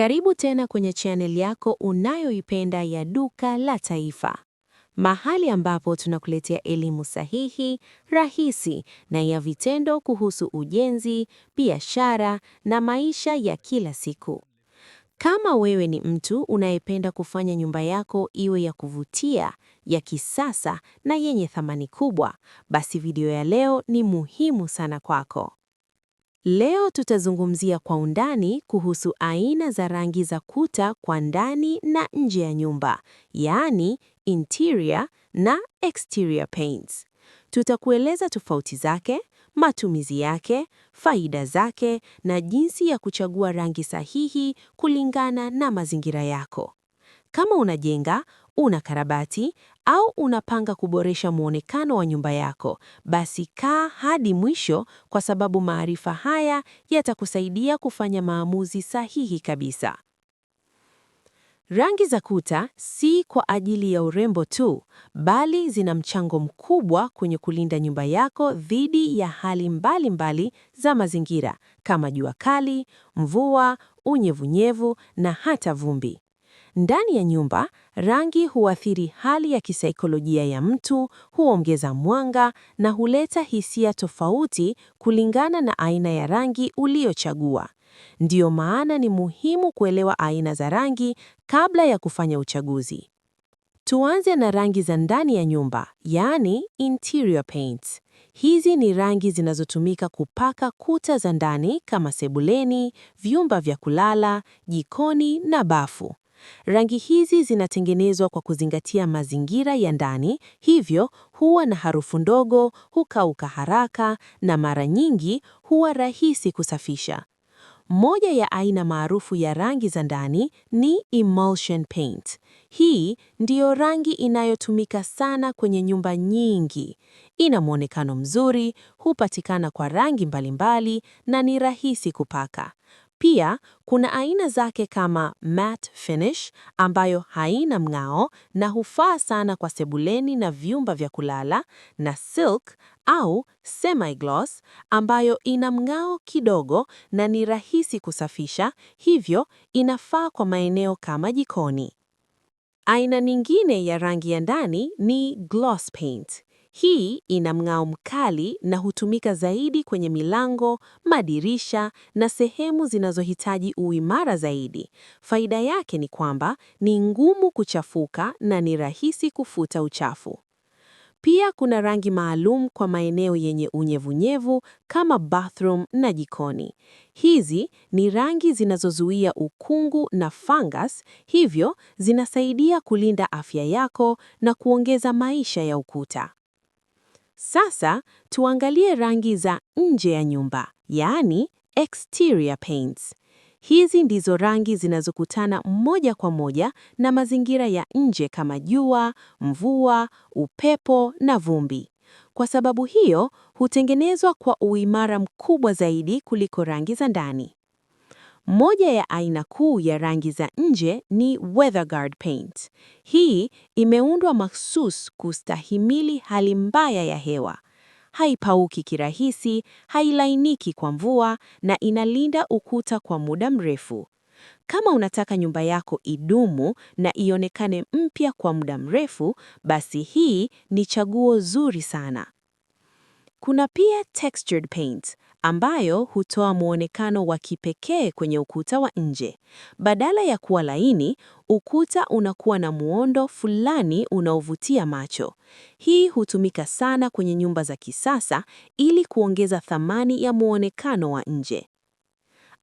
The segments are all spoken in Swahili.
Karibu tena kwenye channel yako unayoipenda ya Duka la Taifa, mahali ambapo tunakuletea elimu sahihi, rahisi na ya vitendo kuhusu ujenzi, biashara na maisha ya kila siku. Kama wewe ni mtu unayependa kufanya nyumba yako iwe ya kuvutia, ya kisasa na yenye thamani kubwa, basi video ya leo ni muhimu sana kwako. Leo tutazungumzia kwa undani kuhusu aina za rangi za kuta kwa ndani na nje ya nyumba, yaani interior na exterior paints. Tutakueleza tofauti zake, matumizi yake, faida zake na jinsi ya kuchagua rangi sahihi kulingana na mazingira yako. Kama unajenga, unakarabati au unapanga kuboresha muonekano wa nyumba yako, basi kaa hadi mwisho kwa sababu maarifa haya yatakusaidia kufanya maamuzi sahihi kabisa. Rangi za kuta si kwa ajili ya urembo tu, bali zina mchango mkubwa kwenye kulinda nyumba yako dhidi ya hali mbalimbali za mazingira kama jua kali, mvua, unyevunyevu na hata vumbi. Ndani ya nyumba, rangi huathiri hali ya kisaikolojia ya mtu, huongeza mwanga na huleta hisia tofauti kulingana na aina ya rangi uliyochagua. Ndiyo maana ni muhimu kuelewa aina za rangi kabla ya kufanya uchaguzi. Tuanze na rangi za ndani ya nyumba, yaani interior paints. Hizi ni rangi zinazotumika kupaka kuta za ndani kama sebuleni, vyumba vya kulala, jikoni na bafu. Rangi hizi zinatengenezwa kwa kuzingatia mazingira ya ndani, hivyo huwa na harufu ndogo, hukauka haraka na mara nyingi huwa rahisi kusafisha. Moja ya aina maarufu ya rangi za ndani ni emulsion paint. Hii ndiyo rangi inayotumika sana kwenye nyumba nyingi. Ina mwonekano mzuri, hupatikana kwa rangi mbalimbali na ni rahisi kupaka. Pia kuna aina zake kama matte finish ambayo haina mng'ao na hufaa sana kwa sebuleni na vyumba vya kulala, na silk au semi-gloss ambayo ina mng'ao kidogo na ni rahisi kusafisha, hivyo inafaa kwa maeneo kama jikoni. Aina nyingine ya rangi ya ndani ni gloss paint. Hii ina mng'ao mkali na hutumika zaidi kwenye milango, madirisha na sehemu zinazohitaji uimara zaidi. Faida yake ni kwamba ni ngumu kuchafuka na ni rahisi kufuta uchafu. Pia kuna rangi maalum kwa maeneo yenye unyevunyevu kama bathroom na jikoni. Hizi ni rangi zinazozuia ukungu na fungus, hivyo zinasaidia kulinda afya yako na kuongeza maisha ya ukuta. Sasa tuangalie rangi za nje ya nyumba, yaani exterior paints. Hizi ndizo rangi zinazokutana moja kwa moja na mazingira ya nje kama jua, mvua, upepo na vumbi. Kwa sababu hiyo, hutengenezwa kwa uimara mkubwa zaidi kuliko rangi za ndani. Moja ya aina kuu ya rangi za nje ni WeatherGuard paint. Hii imeundwa mahsus kustahimili hali mbaya ya hewa. Haipauki kirahisi, hailainiki kwa mvua na inalinda ukuta kwa muda mrefu. Kama unataka nyumba yako idumu na ionekane mpya kwa muda mrefu, basi hii ni chaguo zuri sana. Kuna pia textured paint ambayo hutoa muonekano wa kipekee kwenye ukuta wa nje. Badala ya kuwa laini, ukuta unakuwa na muundo fulani unaovutia macho. Hii hutumika sana kwenye nyumba za kisasa ili kuongeza thamani ya muonekano wa nje.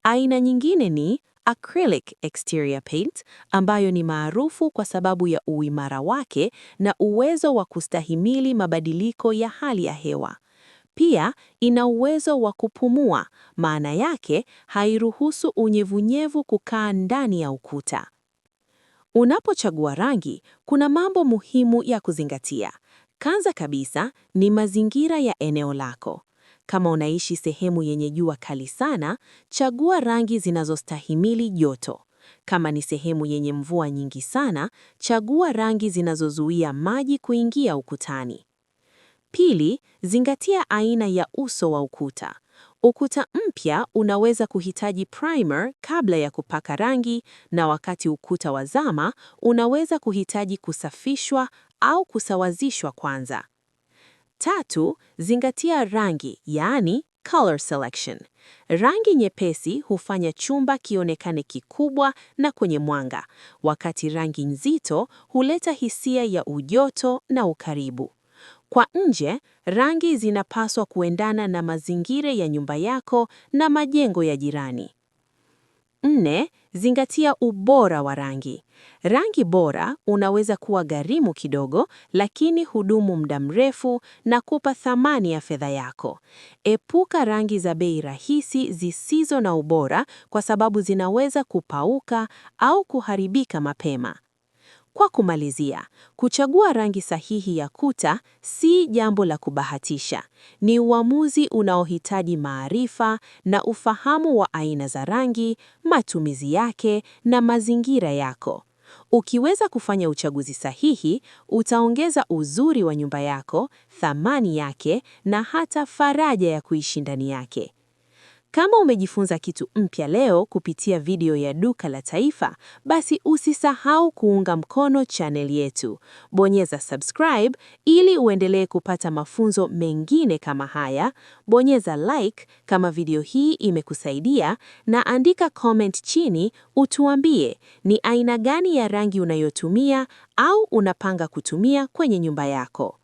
Aina nyingine ni acrylic exterior paint ambayo ni maarufu kwa sababu ya uimara wake na uwezo wa kustahimili mabadiliko ya hali ya hewa. Pia ina uwezo wa kupumua, maana yake hairuhusu unyevunyevu kukaa ndani ya ukuta. Unapochagua rangi, kuna mambo muhimu ya kuzingatia. Kwanza kabisa ni mazingira ya eneo lako. Kama unaishi sehemu yenye jua kali sana, chagua rangi zinazostahimili joto. Kama ni sehemu yenye mvua nyingi sana, chagua rangi zinazozuia maji kuingia ukutani. Pili, zingatia aina ya uso wa ukuta. Ukuta mpya unaweza kuhitaji primer kabla ya kupaka rangi, na wakati ukuta wa zama unaweza kuhitaji kusafishwa au kusawazishwa kwanza. Tatu, zingatia rangi, yaani color selection. Rangi nyepesi hufanya chumba kionekane kikubwa na kwenye mwanga, wakati rangi nzito huleta hisia ya ujoto na ukaribu. Kwa nje, rangi zinapaswa kuendana na mazingira ya nyumba yako na majengo ya jirani. Nne, zingatia ubora wa rangi. Rangi bora unaweza kuwa gharimu kidogo, lakini hudumu muda mrefu na kupa thamani ya fedha yako. Epuka rangi za bei rahisi zisizo na ubora kwa sababu zinaweza kupauka au kuharibika mapema. Kwa kumalizia, kuchagua rangi sahihi ya kuta si jambo la kubahatisha. Ni uamuzi unaohitaji maarifa na ufahamu wa aina za rangi, matumizi yake na mazingira yako. Ukiweza kufanya uchaguzi sahihi, utaongeza uzuri wa nyumba yako, thamani yake na hata faraja ya kuishi ndani yake. Kama umejifunza kitu mpya leo kupitia video ya Duka la Taifa, basi usisahau kuunga mkono channel yetu. Bonyeza subscribe ili uendelee kupata mafunzo mengine kama haya. Bonyeza like kama video hii imekusaidia na andika comment chini utuambie ni aina gani ya rangi unayotumia au unapanga kutumia kwenye nyumba yako.